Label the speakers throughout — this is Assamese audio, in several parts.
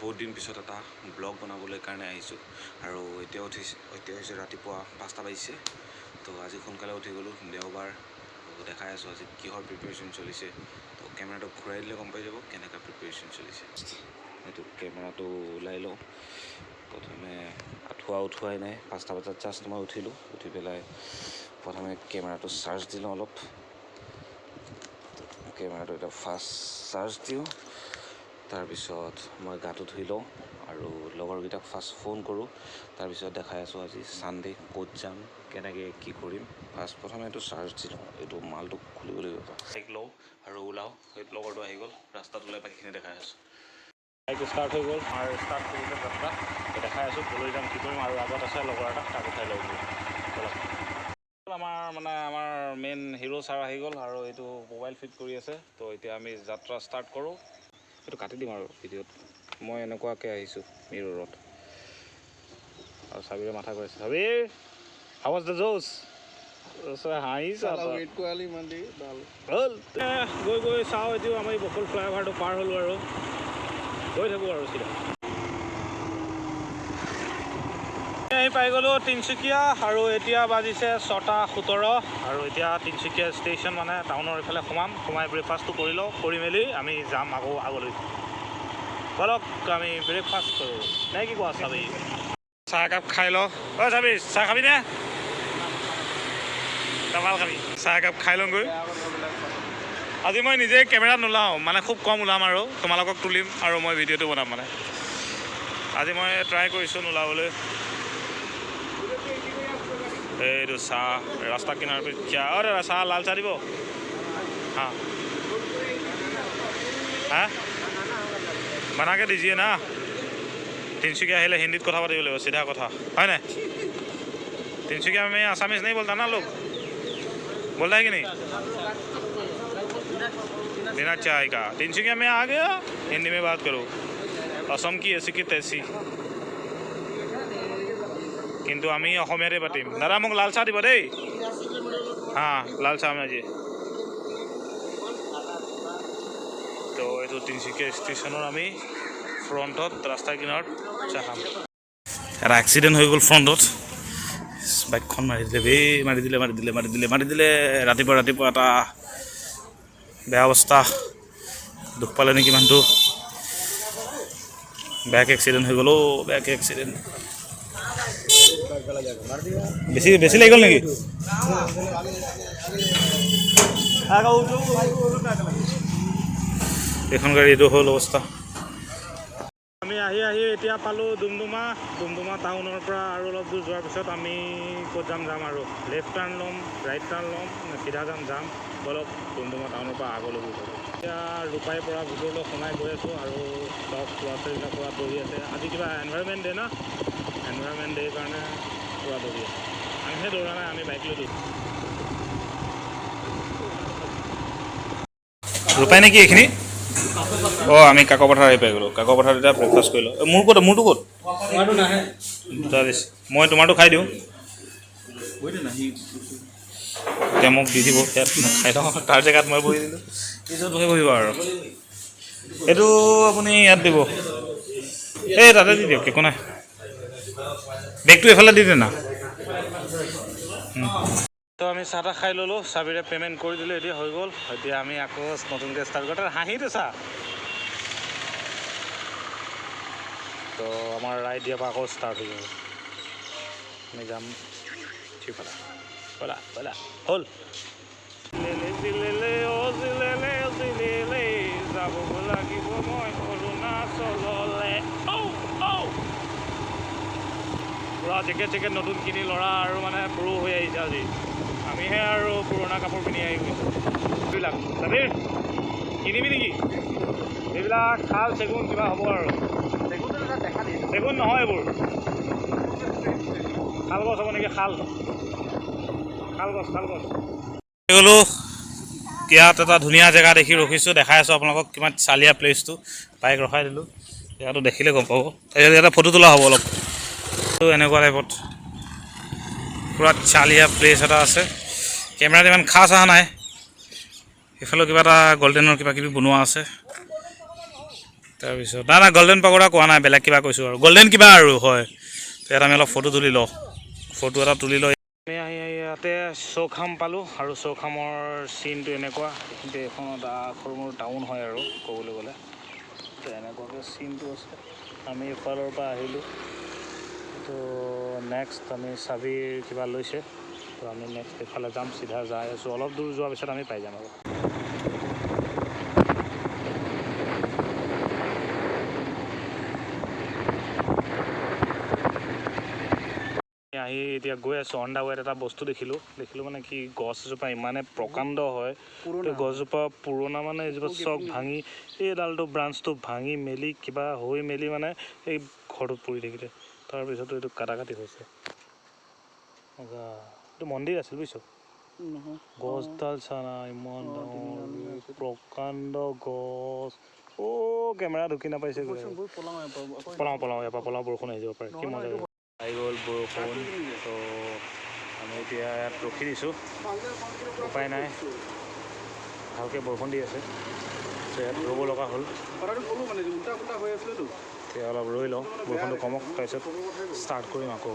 Speaker 1: বহুত দিন পিছত এটা ব্লগ বনাবলৈ কাৰণে আহিছোঁ আৰু এতিয়া উঠিছে, এতিয়া হৈছে ৰাতিপুৱা 5টা বাজিছে। তো আজি সোনকালে উঠি গ'লোঁ, দেওবাৰ। আৰু দেখাই আছোঁ আজি কিহৰ প্ৰিপেৰেশ্যন চলিছে। তো কেমেৰাটো ঘূৰাই দিলে গম পাই যাব কেনেকুৱা প্ৰিপেৰেশ্যন চলিছে। এইটো কেমেৰাটো ওলাই লওঁ প্ৰথমে। আঁঠুৱা উঠোৱাই নাই, 5টা বজাত জাষ্ট মই উঠিলোঁ। উঠি পেলাই প্ৰথমে কেমেৰাটো চাৰ্জ দিলোঁ অলপ। কেমেৰাটো এতিয়া ফাৰ্ষ্ট চাৰ্জ দিওঁ, তাৰপিছত মই গাটো ধুই লওঁ আৰু লগৰকেইটাক ফাৰ্ষ্ট ফোন কৰোঁ। তাৰপিছত দেখাই আছোঁ আজি ছানডে ক'ত যাম, কেনেকৈ কি কৰিম। ফাৰ্ষ্ট প্ৰথমে এইটো চাৰ্জ দি লওঁ, এইটো মালটো খুলিব লাগিব। বাইক লওঁ আৰু ওলাওঁ। সেইটো লগৰটো আহি গ'ল, ৰাস্তাত ওলাই বাকীখিনি দেখাই আছোঁ। বাইক ষ্টাৰ্ট হৈ গ'ল আৰু ষ্টাৰ্ট কৰিছে যাত্ৰা। দেখাই আছোঁ ক'লৈ যাম, কি কৰিম। আৰু আগত আছে লগৰ এটা, তাক উঠাই লওঁ। ব'লক। আমাৰ মানে আমাৰ মেইন হিৰ' ছাৰ আহি গ'ল আৰু এইটো মোবাইল ফিট কৰি আছে। তো এতিয়া আমি যাত্ৰা ষ্টাৰ্ট কৰোঁ। এইটো কাটি দিম আৰু ভিডিঅ'ত। মই এনেকুৱাকৈ আহিছোঁ মিৰৰত আৰু চাবিৰে মাথা কৰিছে। চাবিৰ, how was the josh? হাঁহিছা।
Speaker 2: ৱেইট কৰালি ইমান দেৰি ভাল।
Speaker 1: হ'ল, গৈ গৈ চাওঁ। এতিয়া আমি বকুল ফ্লাইঅভাৰটো পাৰ হ'লোঁ আৰু গৈ থাকোঁ আৰু চিধা। আমি পাই গ'লোঁ তিনিচুকীয়া আৰু এতিয়া বাজিছে 6টা 17। আৰু এতিয়া তিনিচুকীয়া ষ্টেচন মানে টাউনৰ এইফালে সোমাম, সোমাই ব্ৰেকফাষ্টটো কৰি লওঁ, কৰি মেলি আমি যাম আকৌ আগলৈ। ব'লক, আমি ব্ৰেকফাষ্ট কৰোঁ নে কি কোৱা চাবি? চাহ একাপ খাই লওঁ। অ' চাবি, চাহ খাবি নে তামাল খাবি? চাহ একাপ খাই লওঁগৈ। আজি মই নিজে কেমেৰাত নোলাওঁ, মানে খুব কম ওলাম আৰু তোমালোকক তুলিম আৰু মই ভিডিঅ'টো বনাম। মানে আজি মই ট্ৰাই কৰিছোঁ নোলাবলৈ। এইটো চাহ, ৰাস্তা কিনাৰ চাহ। অ' দাদা, চাহ, লাল চাহ দিব। हाँ हाँ, बना के दीजिए ना। তিনিচুকীয়া আহিলে হিন্দীত কথা পাতিব লাগিব, চিধা কথা, হয় নাই? तिनसुकिया में आसामीज नहीं बोलता ना लोग, बोलता है कि नहीं? बिना चाय का तिनसुकिया में आ गया, हिंदी में बात करो। असम की ऐसी की तैसी। কিন্তু আমি অসমীয়াতে পাতিম। দাদা, মোক লাল চাহ দিব দেই। হা, লাল চাহ। আমি আজি তো এইটো তিনিচুকীয়া ষ্টেচনৰ আমি ফ্ৰণ্টত ৰাস্তাৰ কিনাৰত চাহ খাম। এটা এক্সিডেণ্ট হৈ গ'ল ফ্ৰণ্টত, বাইকখন মাৰি দিলে বে, মাৰি দিলে, মাৰি দিলে, মাৰি দিলে, মাৰি দিলে। ৰাতিপুৱা ৰাতিপুৱা এটা বেয়া অৱস্থা। দুখ পালে নেকি মানুহটো? বেয়াকৈ এক্সিডেণ্ট হৈ গ'ল। অ', বেয়াকৈ এক্সিডেণ্ট। বেছি বেছি লাগি গ'ল নেকি? এইখন গাড়ী এইটো হ'ল অৱস্থা। আমি আহি আহি এতিয়া পালোঁ ডুমডুমা। ডুমডুমা টাউনৰ পৰা আৰু অলপ দূৰ যোৱাৰ পিছত আমি ক'ত যাম যাম আৰু লেফ্ট টাৰ্ণ ল'ম, ৰাইট টাৰ্ণ ল'ম নে চিধা যাম যাম? ব'লক, ডুমডুমা টাউনৰ পৰা আগলৈ গৈ থাকোঁ। এতিয়া ৰূপাইৰ পৰা ভিতৰলৈ সোমাই গৈ আছোঁ আৰু চব ল'ৰা ছোৱালীবিলাক পূৰা দৌৰি আছে। আজি কিবা এনভাইৰনমেণ্ট ডে না, এনভাইৰনমেণ্ট ডেৰ কাৰণে পূৰা দৌৰি আছে। আমিহে দৌৰা নাই, আমি বাইক লৈ দৌৰিছোঁ। ৰূপাই নেকি এইখিনি? অঁ, আমি কাকপথাৰ আহি পাই গ'লোঁ। কাকপথাৰত এতিয়া ব্ৰেকফাষ্ট কৰিলোঁ। মোৰ ক'ত, মোৰটো ক'ত? দুটা দিছে, মই তোমাৰটো খাই দিওঁ। এতিয়া মোক দি দিব, ইয়াত মই খাই লওঁ। তাৰ জেগাত মই বহি দিলোঁ, পিছত বহি বহিব। আৰু এইটো আপুনি ইয়াত দিব, এই তাতে দি দিয়ক, একো নাই। বেগটো এইফালে দি দে না। তো আমি চাহ তাহ খাই ল'লোঁ, চাবিৰে পে'মেণ্ট কৰি দিলোঁ, এতিয়া হৈ গ'ল। এতিয়া আমি আকৌ নতুনকৈ ষ্টাৰ্ট কৰোঁ। হাঁহিটো চা। তো আমাৰ ৰাইড দিয়াৰ পৰা আকৌ ষ্টাৰ্ট হৈ যাব। আমি যাম সিফালে। ব'লা ব'লা, হ'ল। লেলে জিলেলে অ' জিলেলে জিলেলে, যাব লাগিব মই অৰুণাচললে। ঔ ঔ, পূৰা জেকেট চেকেট নতুন কিনি ল'ৰা আৰু মানে প্ৰ হৈ আহিছে আজি। আমিহে আৰু পুৰণা কাপোৰ পিন্ধি আহি গৈছোঁ। এইবিলাক চাবিৰ কিনিবি নেকি? এইবিলাক শাল চেগুন কিবা হ'ব আৰু চেগুন নহয়, এইবোৰ শাল গছ হ'ব নেকি? শাল, শাল গছ, শাল গছ। গ'লোঁ, ইয়াত এটা ধুনীয়া জেগা দেখি ৰখিছোঁ। দেখাই আছোঁ আপোনালোকক কিমান চালিয়া প্লেচটো। বাইক ৰখাই দিলোঁ, জেগাটো দেখিলে গম পাব। তাৰপিছত ইয়াতে ফটো তোলা হ'ব অলপ। এনেকুৱা টাইপত পূৰা চালিয়া প্লেচ এটা আছে। কেমেৰাত ইমান খাচ অহা নাই। সেইফালেও কিবা এটা গল্ডেনৰ কিবা কিবি বনোৱা আছে।
Speaker 3: তাৰপিছত নাই নাই, গল্ডেন পাগোডা কোৱা নাই, বেলেগ কিবা কৈছোঁ আৰু, গল্ডেন কিবা আৰু হয়। তো ইয়াত আমি অলপ ফটো তুলি লওঁ, ফটো এটা তুলি লওঁ। আমি আহি আহি ইয়াতে চৌখাম পালোঁ আৰু চৌখামৰ চিনটো এনেকুৱা। এইখিনিতে এখন এটা সৰু মৰু টাউন হয় আৰু ক'বলৈ গ'লে। তো এনেকুৱাকৈ চিনটো আছে। আমি ইফালৰ পৰা আহিলোঁ। তো নেক্সট আমি চাবিৰ কিবা লৈছে, তো আমি নেক্সট এইফালে যাম, চিধা যাই আছোঁ। অলপ দূৰ যোৱাৰ পিছত আমি পাই যাম আৰু। আহি এতিয়া গৈ আছোঁ, অন the ৱেত এটা বস্তু দেখিলোঁ। দেখিলোঁ মানে কি, গছ এজোপা ইমানে প্ৰকাণ্ড হয়, তো গছজোপা পুৰণা, মানে এজোপা চক ভাঙি এইডালটো ব্ৰাঞ্চটো ভাঙি মেলি কিবা হৈ মেলি মানে এই ঘৰটোত পৰি থাকিলে। তাৰপিছতো এইটো কাটা কাটি হৈছে। এইটো মন্দিৰ আছিল, বুজিছ? গছডাল চানা, ইমান ডাঙৰ প্ৰকাণ্ড গছ। অ' কেমেৰা ঢুকি নাপাইছে। পলাওঁ পলাওঁ, ইয়াৰ পৰা পলাওঁ, বৰষুণ আহি যাব পাৰে। কি মজা, আহি গ'ল বৰষুণ। তো আমি এতিয়া ইয়াত ৰখি দিছোঁ, উপায় নাই, ভালকৈ বৰষুণ দি আছে। তো ইয়াত ৰ'ব লগা হ'ল। এতিয়া অলপ ৰৈ লওঁ, বৰষুণটো কমক, তাৰপিছত ষ্টাৰ্ট কৰিম আকৌ।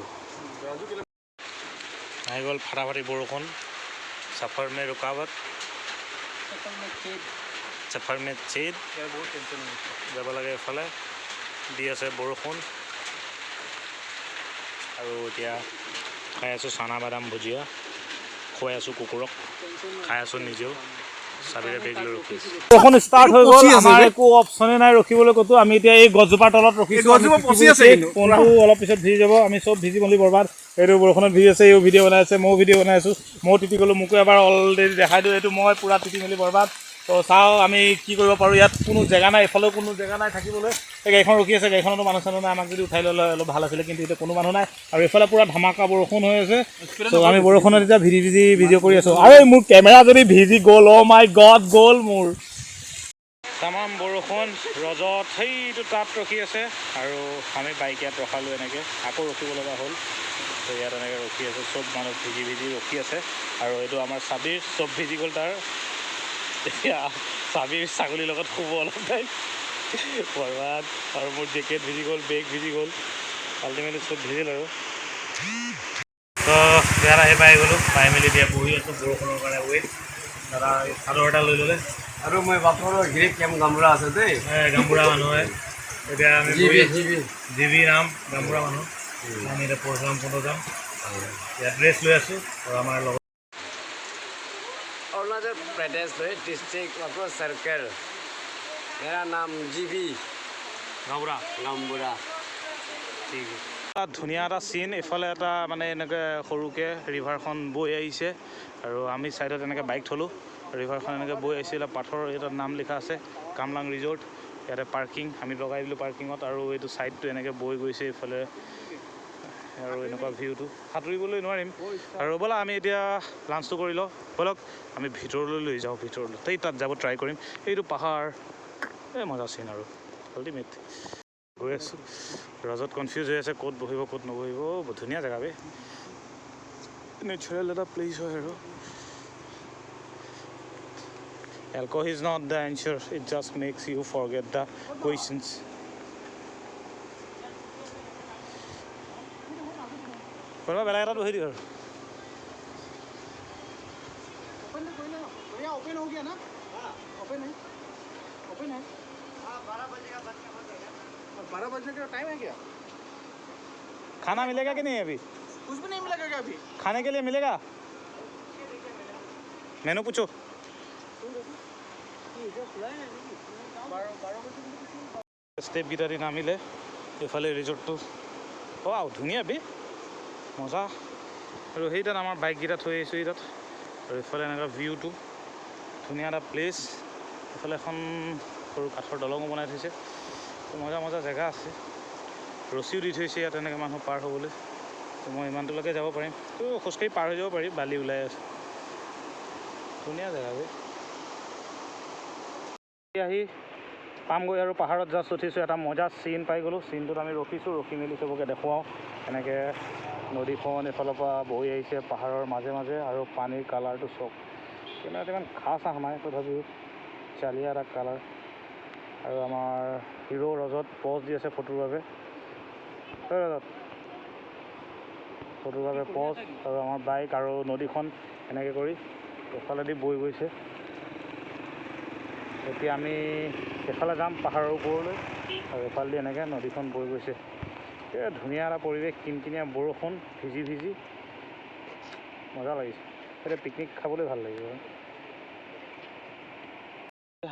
Speaker 3: আহি গ'ল ফাটাফাটি বৰষুণ। সফৰ মে ৰুকাৱট, সফৰ মে চেদ। যাব লাগে এফালে, দি আছে বৰষুণ। আৰু এতিয়া খাই আছোঁ চানা বাদাম ভুজিয়া, খুৱাই আছোঁ কুকুৰক, খাই আছোঁ নিজেও। চাবিৰে বেগ লৈ ৰখি। বৰষুণ ষ্টাৰ্ট হৈ গ'ল, আমাৰ একো অপশ্যনে নাই ৰখিবলৈ ক'তো। আমি এতিয়া এই গছজোপাৰ তলত ৰখিছোঁ। ফোনটো অলপ পিছত ভিজি যাব, আমি চব ভিজি মেলি বৰবাদ। এইটো বৰষুণত ভিজি আছে, এইও ভিডিঅ' বনাই আছে, ময়ো ভিডিঅ' বনাই আছোঁ, ময়ো তিতি গ'লোঁ। মোকো এবাৰ অলৰেডি দেখাই দিওঁ, এইটো মই পূৰা তিতি মেলি বৰবাদ। তো চাওঁ আমি কি কৰিব পাৰোঁ। ইয়াত কোনো জেগা নাই, এইফালেও কোনো জেগা নাই থাকিবলৈ। এই গাড়ীখন ৰখি আছে, গাড়ীখনতো মানুহ চানুহ নাই। আমাক যদি উঠাই ল'লে অলপ ভাল আছিলে, কিন্তু এতিয়া কোনো মানুহ নাই। আৰু এইফালে পূৰা ধামাকা বৰষুণ হৈ আছে। ত' আমি বৰষুণত এতিয়া ভিজি ভিজি ভিডিঅ' কৰি আছোঁ। আৰু মোৰ কেমেৰা যদি ভিজি গ'ল, অ' মাই গড, গ'ল মোৰ। তামাম বৰষুণ, ৰজত সেইটো তাত ৰখি আছে আৰু আমি বাইক ইয়াত ৰখালোঁ এনেকৈ, আকৌ ৰখিব লগা হ'ল। তো ইয়াত এনেকৈ ৰখি আছোঁ, চব মানুহ ভিজি ভিজি ৰখি আছে। আৰু এইটো আমাৰ চাবিৰ, চব ভিজি গ'ল তাৰ। এতিয়া চাবিৰ ছাগলীৰ লগত শুব অলপ টাইম, বৰবাদ। আৰু মোৰ জেকেট ভিজি গ'ল, বেগ ভিজি গ'ল, আল্টিমেটলি চব ভিজিল আৰু। তো ইয়াত আহি পাই গ'লোঁ, পাই মেলি এতিয়া বহি আছোঁ বৰষুণৰ কাৰণে ৱেইট। দাদা চাদৰ এটা লৈ ল'লে।
Speaker 4: আৰু মই বাপৰৰ গিৰিক কেম গামবুঢ়া আছে দেই,
Speaker 3: গামবুঢ়া মানুহ হয়। এতিয়া আমি জিবি নাম, গামবুঢ়া মানুহ। আমি এতিয়া পৰশুৰাম কুণ্ড যাম, ইয়াত ৰেষ্ট লৈ আছোঁ আৰু আমাৰ লগত
Speaker 4: अरुणाचल प्रदेश में डिस्ट्रिक्ट वापस सर्कल, मेरा नाम जीबी
Speaker 3: গাঁওবুঢ়া
Speaker 4: गामबुढ़ा।
Speaker 3: ঠিক, ধুনীয়া এটা চিন। এইফালে এটা মানে এনেকৈ সৰুকৈ ৰিভাৰখন বৈ আহিছে আৰু আমি ছাইডত এনেকৈ বাইক থ'লোঁ। ৰিভাৰখন এনেকৈ বৈ আহিছিলে, পাথৰ এটাত নাম লিখা আছে, কামলাং ৰিজৰ্ট। ইয়াতে পাৰ্কিং আমি লগাই দিলোঁ পাৰ্কিঙত। আৰু এইটো ছাইডটো এনেকৈ বৈ গৈছে এইফালে আৰু এনেকুৱা ভিউটো, সাঁতুৰিবলৈ নোৱাৰিম। আৰু ব'লা আমি এতিয়া লাঞ্চটো কৰি লওঁ। ব'লক আমি ভিতৰলৈ লৈ যাওঁ, ভিতৰলৈ সেই তাত যাব ট্ৰাই কৰিম। এইটো পাহাৰ, এই মজা চিন আৰু আল্টিমেট। গৈ আছোঁ, ৰজত কনফিউজ হৈ আছে ক'ত বহিব ক'ত নবহিব। ধুনীয়া জেগা বে, নেচাৰেল এটা প্লেচ হয় আৰু। Alcohol is not the answer, it just makes you forget the questions. কোনোবা বেলেগ এটাত বহি দিওঁ আৰু।
Speaker 2: 12 बजने का टाइम है क्या?
Speaker 3: खाना मिलेगा कि नहीं अभी?
Speaker 2: कुछ भी नहीं मिलेगा क्या अभी?
Speaker 3: खाने के लिए मिलेगा? मेनू पूछो। ষ্টেপকেইটা দি নামিলে এইফালে ৰিজৰ্টটো। অঁ, ধুনীয়া বে, মজা। আৰু সেই তাত আমাৰ বাইককেইটা থৈ আহিছোঁ এই তাত। আৰু এইফালে এনেকুৱা ভিউটো, ধুনীয়া এটা প্লেচ। এইফালে এখন সৰু কাঠৰ দলঙো বনাই থৈছে। মজা মজা জেগা আছে, ৰছীও দি থৈছে ইয়াত এনেকৈ মানুহ পাৰ হ'বলৈ। তো মই ইমানটোলৈকে যাব পাৰিম, তো খোজকাঢ়ি পাৰ হৈ যাব পাৰি, বালি ওলাই আছে। ধুনীয়া জেগা বে। আহি পামগৈ আৰু পাহাৰত জাষ্ট উঠিছোঁ, এটা মজা চিন পাই গ'লোঁ। চিনটোত আমি ৰখিছোঁ, ৰখি মেলি চবকে দেখুৱাওঁ। এনেকৈ নদীখন এইফালৰ পৰা বৈ আহিছে পাহাৰৰ মাজে মাজে আৰু পানীৰ কালাৰটো চাওক। কেমেৰাত ইমান খাচ অহা নাই, তথাপিও চালিয়া এটা কালাৰ। আৰু আমাৰ হিৰ' ৰজত পজ দি আছে ফটোৰ বাবে। ৰজত ফটোৰ বাবে পজ। আৰু আমাৰ বাইক আৰু নদীখন এনেকৈ কৰি এফালেদি বৈ গৈছে। এতিয়া আমি এফালে যাম পাহাৰৰ ওপৰলৈ, আৰু এফালেদি এনেকৈ নদীখন বৈ গৈছে। এই ধুনীয়া এটা পৰিৱেশ, কিনকিনীয়া বৰষুণ, ভিজি ভিজি মজা লাগিছে। এতিয়া পিকনিক খাবলৈ ভাল লাগিব।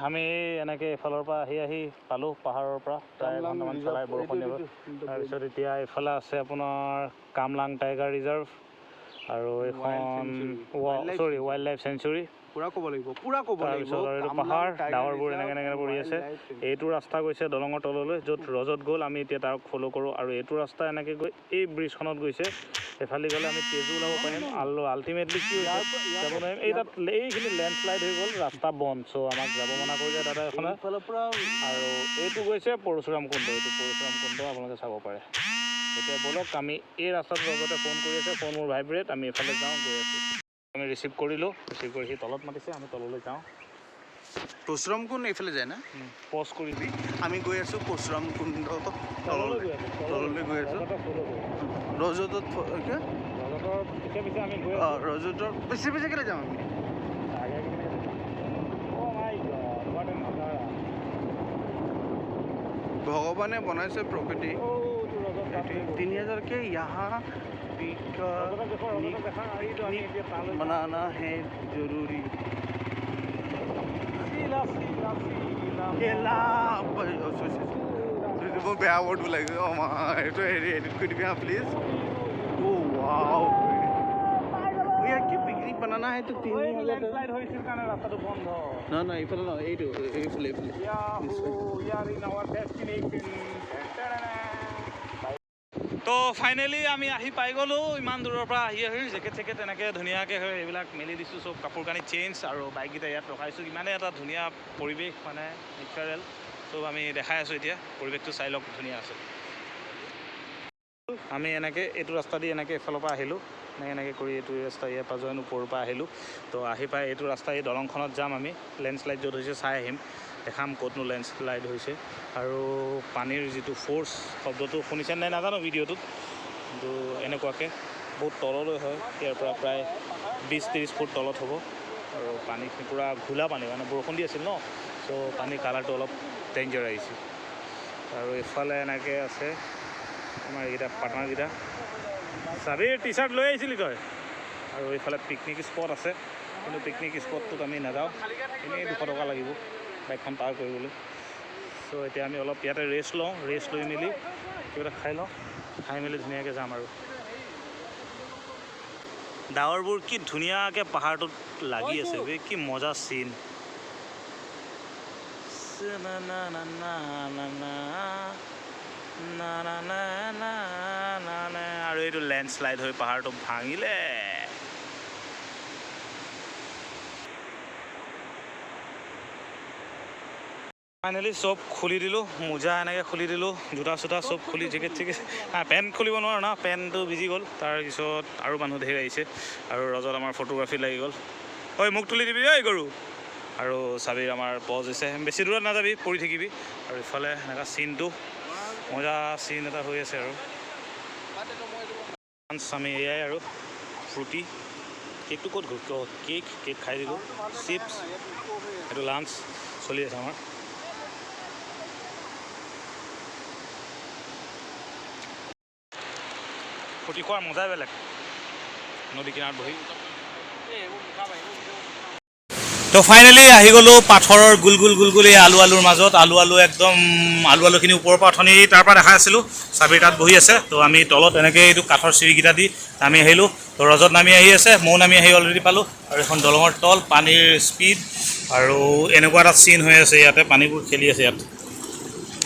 Speaker 3: আমি এনেকৈ এইফালৰ পৰা আহি আহি পালোঁ পাহাৰৰ পৰা, প্ৰায় এঘণ্টামান চলাই বৰষুণ দিব। তাৰপিছত এতিয়া এইফালে আছে আপোনাৰ কামলাং টাইগাৰ ৰিজাৰ্ভ আৰু এইখন চৰি ৱাইল্ড লাইফ চেঞ্চুৰী।
Speaker 2: পুৰা ক'ব লাগিব, পুৰা ক'ব লাগিব।
Speaker 3: তাৰপিছত আৰু এইটো পাহাৰ, ডাৱৰবোৰ এনেকৈ এনেকৈ পৰি আছে। এইটো ৰাস্তা গৈছে দলঙৰ তললৈ, য'ত ৰজত গ'ল, আমি এতিয়া তাক ফ'ল' কৰোঁ। আৰু এইটো ৰাস্তা এনেকৈ গৈ এই ব্ৰিজখনত গৈছে, এইফালে গ'লে আমি তেজু ওলাব পাৰিম। আৰু আল্টিমেটলি কি হৈছে যাব নোৱাৰিম। এই তাত এইখিনি লেণ্ডশ্লাইড হৈ গ'ল, ৰাস্তা বন্ধ, চ' আমাক যাব মানা কৰিলে দাদা এখনে। আৰু এইটো গৈছে পৰশুৰাম কুণ্ড, এইটো পৰশুৰাম কুণ্ড আপোনালোকে চাব পাৰে। এতিয়া ব'লক আমি এই ৰাস্তাটোৰ লগতে ফোন কৰি আছে, ফোন মোৰ ভাইব্ৰেট, আমি এইফালে যাওঁ, গৈ আছোঁ। আমি ৰিচিভ কৰিলোঁ, ৰিচিভ কৰি সি তলত মাতিছে, আমি তললৈ যাওঁ।
Speaker 2: পৰশুৰাম কুণ্ড এইফালে যায় না?
Speaker 3: পজ কৰি
Speaker 2: আমি গৈ আছোঁ পৰশুৰাম কুণ্ড তললৈ গৈ আছোঁ। ৰজতত
Speaker 3: ৰজতৰ পিছে পিছে আমি গৈ আছোঁ।
Speaker 2: ৰজতৰ পিছে পিছে কেলৈ যাম আমি? ভগৱানে বনাইছে প্ৰকৃতি। 3000 के यहाँ पिकनिक मनाना है जरूरी। মই বেয়া ৱৰ্ড ওলাই গৈছে। অঁ মা, এইটো হেৰি এডিট কৰি দিবি হা প্লিজ। অ' ৱাও, ইয়াত কি পিকনিক বানানা है तो 3000 না না এইফালে নহয়, এইটো এইফালে এইফালে।
Speaker 3: তো ফাইনেলি আমি আহি পাই গ'লোঁ। ইমান দূৰৰ পৰা আহি আহি জেকেট চেকেট এনেকৈ ধুনীয়াকৈ হৈ এইবিলাক মেলি দিছোঁ, চব কাপোৰ কানি চেঞ্জ, আৰু বাইককেইটা ইয়াত ৰখাইছোঁ। ইমানেই এটা ধুনীয়া পৰিৱেশ, মানে নেচাৰেল, চব আমি দেখাই আছোঁ। এতিয়া পৰিৱেশটো চাই লওক, ধুনীয়া আছে। আমি এনেকৈ এইটো ৰাস্তা দি এনেকৈ এইফালৰ পৰা আহিলোঁ, এনেকৈ এনেকৈ কৰি এইটো ৰাস্তা ইয়াৰ পৰা জইন ওপৰৰ পৰা আহিলোঁ। তো আহি পাই এইটো ৰাস্তা এই দলংখনত যাম আমি, লেণ্ডশ্লাইড য'ত হৈছে চাই আহিম, দেখাম ক'তনো লেণ্ডশ্লাইড হৈছে। আৰু পানীৰ যিটো ফ'ৰ্চ, শব্দটো শুনিছে নাই নাজানো ভিডিঅ'টোত, কিন্তু এনেকুৱাকৈ বহুত তললৈ হয়, ইয়াৰ পৰা প্ৰায় 20-30 ফুট তলত হ'ব। আৰু পানীখিনি পূৰা ঘোলা পানী, মানে বৰষুণ দি আছিল ন, চ' পানীৰ কালাৰটো অলপ ডেঞ্জাৰ আহিছে। আৰু এইফালে এনেকৈ আছে আমাৰ এইকেইটা পাৰ্টনাৰকেইটা। চাবিৰ টি চাৰ্ট লৈ আহিছিলি তই? আৰু এইফালে পিকনিক স্পট আছে, কিন্তু পিকনিক স্পটটোত আমি নাযাওঁ, এনেই 200 টকা লাগিব বাইকখন পাৰ কৰিবলৈ। চ' এতিয়া আমি অলপ ইয়াতে ৰেষ্ট লওঁ, ৰেষ্ট লৈ মেলি কিবা এটা খাই লওঁ, খাই মেলি ধুনীয়াকৈ যাম। আৰু ডাৱৰবোৰ কি ধুনীয়াকৈ পাহাৰটোত লাগি আছে বে, কি মজা চিন। আৰু এইটো লেণ্ডশ্লাইড হৈ পাহাৰটো ভাঙিলে। ফাইনেলি চব খুলি দিলোঁ, মোজা এনেকৈ খুলি দিলোঁ, জোতা চোতা চব খুলি, জেকেট চেকেট, পেণ্ট খুলিব নোৱাৰোঁ না, পেণ্টটো ভিজি গ'ল। তাৰপিছত আৰু মানুহ ধেৰ আহিছে, আৰু ৰজত আমাৰ ফটোগ্ৰাফী লাগি গ'ল। ঐ মোক তুলি দিবি ঐ গৰু। আৰু চাবিৰ আমাৰ পজ হৈছে, বেছি দূৰত নাযাবি, পৰি থাকিবি। আৰু ইফালে এনেকুৱা চিনটো মজা চিন এটা হৈ আছে। আৰু আমি এয়াই আৰু ফ্ৰুটি, কেকটো ক'ত গ'ল? কেক কেক খাই দিলোঁ, চিপছ, এইটো লাঞ্চ চলি আছে আমাৰ। ফ্ৰুটি খোৱাৰ মজাই বেলেগ নদী কিনাৰত বহি। তো ফাইনেলি আহি গ'লোঁ পাথৰৰ গোল গোল গোল গোল এই আলু আলুৰ মাজত। আলু আলু একদম আলু আলুখিনি ওপৰৰ পৰা অথনি তাৰ পৰা দেখাই আছিলোঁ। চাবিৰ তাত বহি আছে, তো আমি তলত এনেকৈ এইটো কাঠৰ চিৰিকেইটা দি নামি আহিলোঁ। তো ৰজত নামি আহি আছে, ময়ো নামি আহি অলৰেডি পালোঁ। আৰু এখন দলঙৰ তল, পানীৰ স্পীড, আৰু এনেকুৱা এটা চিন হৈ আছে ইয়াতে, পানীবোৰ খেলি আছে ইয়াত।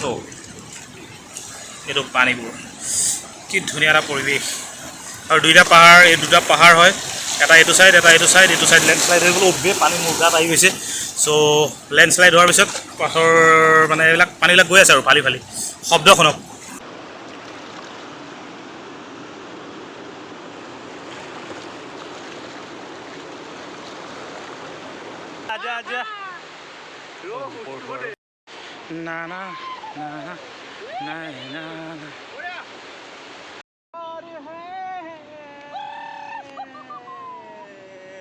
Speaker 3: তো এইটো পানীবোৰ কি ধুনীয়া এটা পৰিৱেশ। আৰু দুইটা পাহাৰ, এই দুটা পাহাৰ হয়, এটা এইটো ছাইড, এটা এইটো ছাইড। এইটো ছাইড লেণ্ডশ্লাইড হৈ গ'ল, অ'বে পানী মোৰ গাত আহি গৈছে। চ' লেণ্ডশ্লাইড হোৱাৰ পিছত পাথৰ মানে এইবিলাক পানীবিলাক গৈ আছে আৰু ফালি ফালি। শব্দ শুনক। না না না না না না।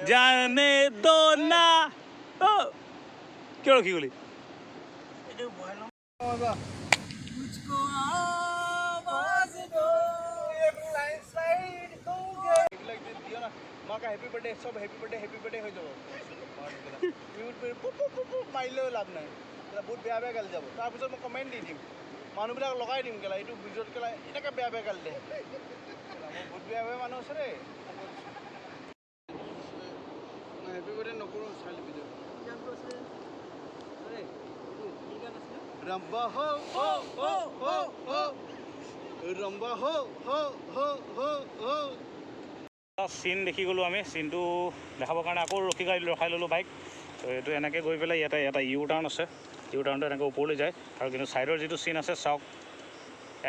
Speaker 3: জানে দো না। ও কিয় ৰখি গ'লি?
Speaker 2: হেপী বাৰ্থডে চব হেপী বাৰ্থডে হৈ যাব। মাৰিলেও লাভ নাই, বহুত বেয়া বেয়া গালি যাব। তাৰপিছত মই কমেণ্ট দি দিম, মানুহবিলাক লগাই দিম কেলা এইটো ভিডিঅ'ত কেলা এনেকৈ বেয়া বেয়া গালি দে। বহুত বেয়া বেয়া মানুহ আছে দেই। হেপী বাৰ্থডে নকৰোঁ, চাই ল'বি। ৰম্বা হো হো হো হো হো, ৰম্বা হো হো হো হো হো।
Speaker 3: চিন দেখি গ'লোঁ আমি, চিনটো দেখাবৰ কাৰণে আকৌ ৰখি গাড়ী ৰখাই ল'লোঁ বাইক। তো এইটো এনেকৈ গৈ পেলাই ইয়াতে এটা ইউ টাৰ্ণ আছে, ইউ টাৰ্ণটো এনেকৈ ওপৰলৈ যায়। আৰু কিন্তু ছাইডৰ যিটো চিন আছে চাওক,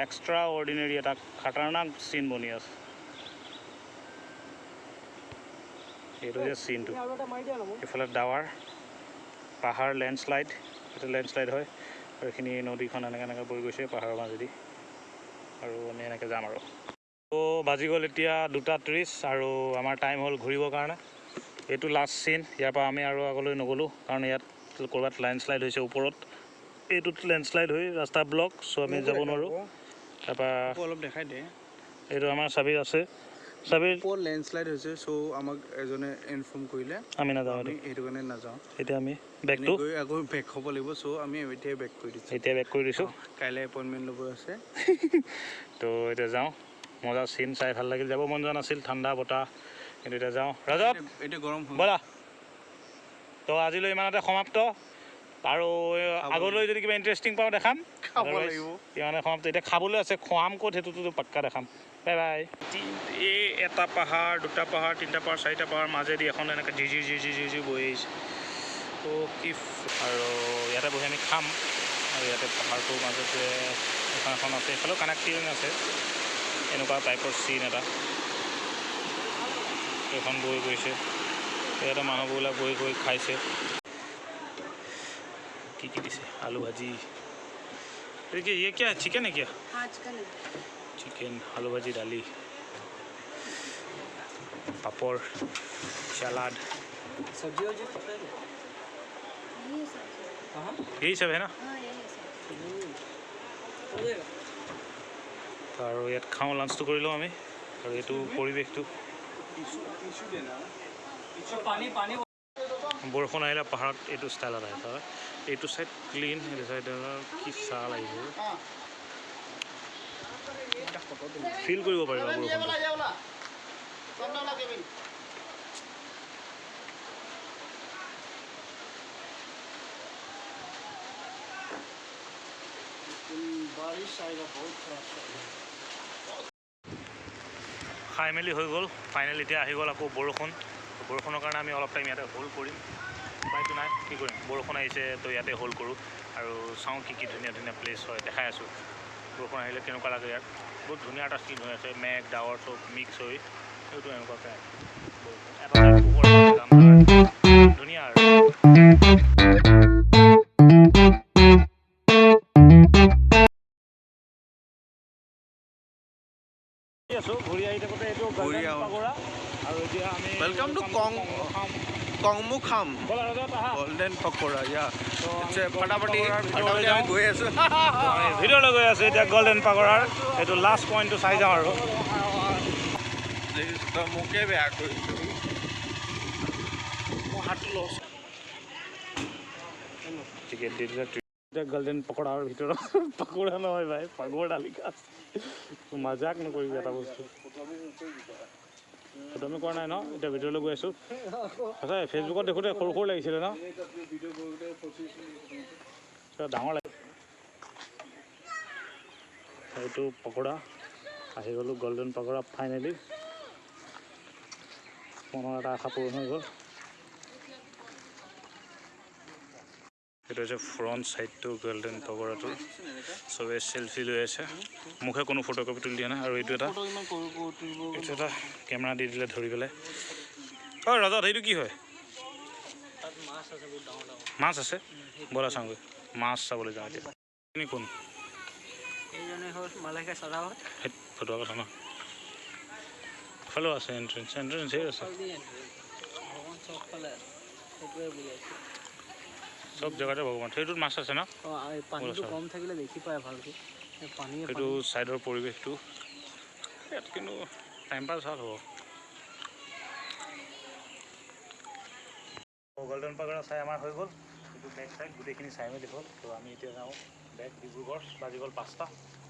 Speaker 3: এক্সট্ৰা অৰ্ডিনেৰী এটা খাটাৰনাক চিন বনি আছে। এইটো যে চিনটো, এইফালে ডাৱাৰ পাহাৰ, লেণ্ডশ্লাইড, এইটো লেণ্ডশ্লাইড হয়। আৰু এইখিনি নদীখন এনেকৈ এনেকৈ বৈ গৈছে পাহাৰৰ মাজেদি, আৰু আমি এনেকৈ যাম। আৰু তো বাজি গ'ল এতিয়া 2:30 আৰু আমাৰ টাইম হ'ল ঘূৰিবৰ কাৰণে। এইটো লাষ্ট চিন, ইয়াৰ পৰা আমি আৰু আগলৈ নগ'লোঁ, কাৰণ ইয়াত ক'ৰবাত লেণ্ডশ্লাইড হৈছে ওপৰত। এইটোত লেণ্ডশ্লাইড হৈ ৰাস্তা ব্লক, চ' আমি যাব নোৱাৰোঁ। তাৰপৰা
Speaker 2: অলপ দেখাই দে,
Speaker 3: এইটো আমাৰ চাবিৰ আছে, চাবিৰ
Speaker 2: ওপৰত লেণ্ডশ্লাইড হৈছে। চ' আমাক এজনে ইনফৰ্ম কৰিলে,
Speaker 3: আমি নাযাওঁ,
Speaker 2: সেইটো কাৰণে নাযাওঁ।
Speaker 3: এতিয়া আমি বেকটো
Speaker 2: গৈ আকৌ বেক হ'ব লাগিব। চ' আমি এতিয়াই বেক কৰি দিছোঁ,
Speaker 3: এতিয়া বেক কৰি দিছোঁ।
Speaker 2: কাইলৈ এপইণ্টমেণ্ট ল'ব আছে।
Speaker 3: তো এতিয়া যাওঁ, মজা চিন চাই ভাল লাগিল। যাব মন যোৱা নাছিল, ঠাণ্ডা বতাহ, কিন্তু এতিয়া যাওঁ। ৰজত
Speaker 2: এতিয়া গৰম
Speaker 3: ব'লা। তো আজিলৈ ইমানতে সমাপ্ত, আৰু আগলৈ যদি কিবা ইণ্টাৰেষ্টিং পাওঁ দেখাম। ইমানে সমাপ্ত। এতিয়া খাবলৈ আছে, খুৱাম ক'ত সেইটোতো পাক্কা দেখাম। Bye bye. এই এটা পাহাৰ, দুটা পাহাৰ, তিনিটা পাহাৰ, চাৰিটা পাহাৰ মাজেদি এখন এনেকৈ ঝিঝি ঝিঝি ঝিঝি বৈ আহিছে। তো কি আৰু ইয়াতে বহি আমি খাম। আৰু ইয়াতে পাহাৰটোৰ মাজতে এখন এখন আছে, এইফালেও কানেক্টিং আছে, এনেকুৱা টাইপৰ চিন এটা। এইখন বৈ গৈছে, ইয়াতে মানুহবিলাক বহি গৈ খাইছে। কি কি দিছে? আলু ভাজি, ये क्या चिकन है क्या?
Speaker 5: हाँ चिकन है।
Speaker 3: चिकन, आलू भाजी, दाली, पापड़, सलाद,
Speaker 4: सब्जी वब्जी
Speaker 3: यही सब है ना। আৰু ইয়াত খাওঁ, লাঞ্চটো কৰি লওঁ আমি। আৰু এইটো পৰিৱেশটো, বৰষুণ আহিলে পাহাৰত এইটো ষ্টাইলত আহে। তাৰ এইটো চাইড ক্লিন, এইটো চাইড কি চাল আহিব, ফিল কৰিব পাৰিবা বৰষুণটো। খাই মেলি হৈ গ'ল ফাইনেল। এতিয়া আহি গ'ল আকৌ বৰষুণ। বৰষুণৰ কাৰণে আমি অলপ টাইম ইয়াতে হোল্ড কৰিম, উপায়টো নাই, কি কৰিম। বৰষুণ আহিছে তো ইয়াতে হোল্ড কৰোঁ আৰু চাওঁ কি কি ধুনীয়া ধুনীয়া প্লেচ হয়, দেখাই আছোঁ। বৰষুণ আহিলে কেনেকুৱা লাগে ইয়াত, বহুত ধুনীয়া এটা চিন হৈ আছে, মেঘ ডাৱৰ চব মিক্স হৈ সেইটো এনেকুৱাকৈ এটা ধুনীয়া। আৰু আছোঁ ঘূৰি আহি থাকোঁতে এইটো আৰু এতিয়া আমি
Speaker 2: welcome to কংমুখাম গোল্ডেন পকোৰা। ইয়া ফটাফটি আমি গৈ আছোঁ,
Speaker 3: ভিতৰলৈ গৈ আছোঁ এতিয়া গোল্ডেন পাকোৰাৰ এইটো লাষ্ট পইণ্টটো চাই যাওঁ। আৰু
Speaker 2: মোকে বেয়া কৰিছোঁ,
Speaker 3: মোৰ হাতটো লছ। টিকেট দি দিলে। এতিয়া গোল্ডেন পকোৰাৰ ভিতৰত পকোৰা নহয় ভাই, পাগোৰা লিখা আছে। মজাক নকৰিবি এটা বস্তু, সেইটো আমি কৰা নাই ন। এতিয়া ভিতৰলৈ গৈ আছোঁ। সঁচাই ফেচবুকত দেখোঁতে সৰু সৰু লাগিছিলে ন, ডাঙৰ লাগে। এইটো পকোৰা, আহি গ'লোঁ গোল্ডেন পকোৰা ফাইনেলি। মনৰ এটা আশা পূৰণ হৈ গ'ল। এইটো হৈছে ফ্ৰণ্ট ছাইডটো গোল্ডেন পকোৰাটোৰ। চবে চেলফি লৈ আছে, মুখে কোনো ফটোকপি তুলি দিয়া নাই। আৰু এইটো এটা কেমেৰা দি দিলে ধৰি পেলাই। অঁ ৰজত, সেইটো কি হয়?
Speaker 5: মাছ আছে বহুত ডাঙৰ ডাঙৰ।
Speaker 3: মাছ আছে, ব'লা চাওঁগৈ। মাছ চাবলৈ যাওঁ এতিয়া। এইখিনি কোন?
Speaker 5: এইজনে হ'ল মালাইকা চাদাৱত।
Speaker 3: সেই ফটোৱা কথা ন। ইফালেও আছে এণ্ট্ৰেঞ্চ, এণ্ট্ৰেঞ্চ ধেৰ আছে।
Speaker 5: ভগৱান চবফালে আছে, সেইটোৱে বুজাইছে।
Speaker 3: চব জেগাতে ভগৱান। সেইটোত মাছ আছে ন?
Speaker 5: অঁ, এই পানীটো
Speaker 3: চাওঁ।
Speaker 5: কম থাকিলে দেখি পায় ভালকৈ, এই পানীয়ে।
Speaker 3: সেইটো ছাইডৰ পৰিৱেশটো ইয়াত কিন্তু টাইম পাছ ভাল হ'ব। গল্ডেন পাগৰা চাই আমাৰ হৈ গ'ল। সেইটো বেক চাইড গোটেইখিনি চাই মেলি হ'ল। তো আমি এতিয়া যাওঁ বেক ডিব্ৰুগড়। বাজি গ'ল 5টা।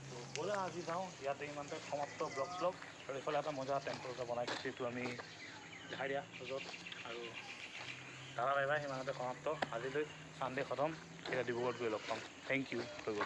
Speaker 3: তো ব'লা আজি যাওঁ, ইয়াতে ইমানতে সমাপ্ত ব্লগ শ্লগ। আৰু এইফালে এটা মজা টেম্পল এটা বনাই থৈছে, এইটো আমি দেখাই দিয়া য'ত। আৰু দাদা, বাই বাই, সিমানতে সমাপ্ত আজিলৈ। চানডে খতম। এতিয়া ডিব্ৰুগড়ত গৈ লগ পাম। Thank U, হৈ গ'ল।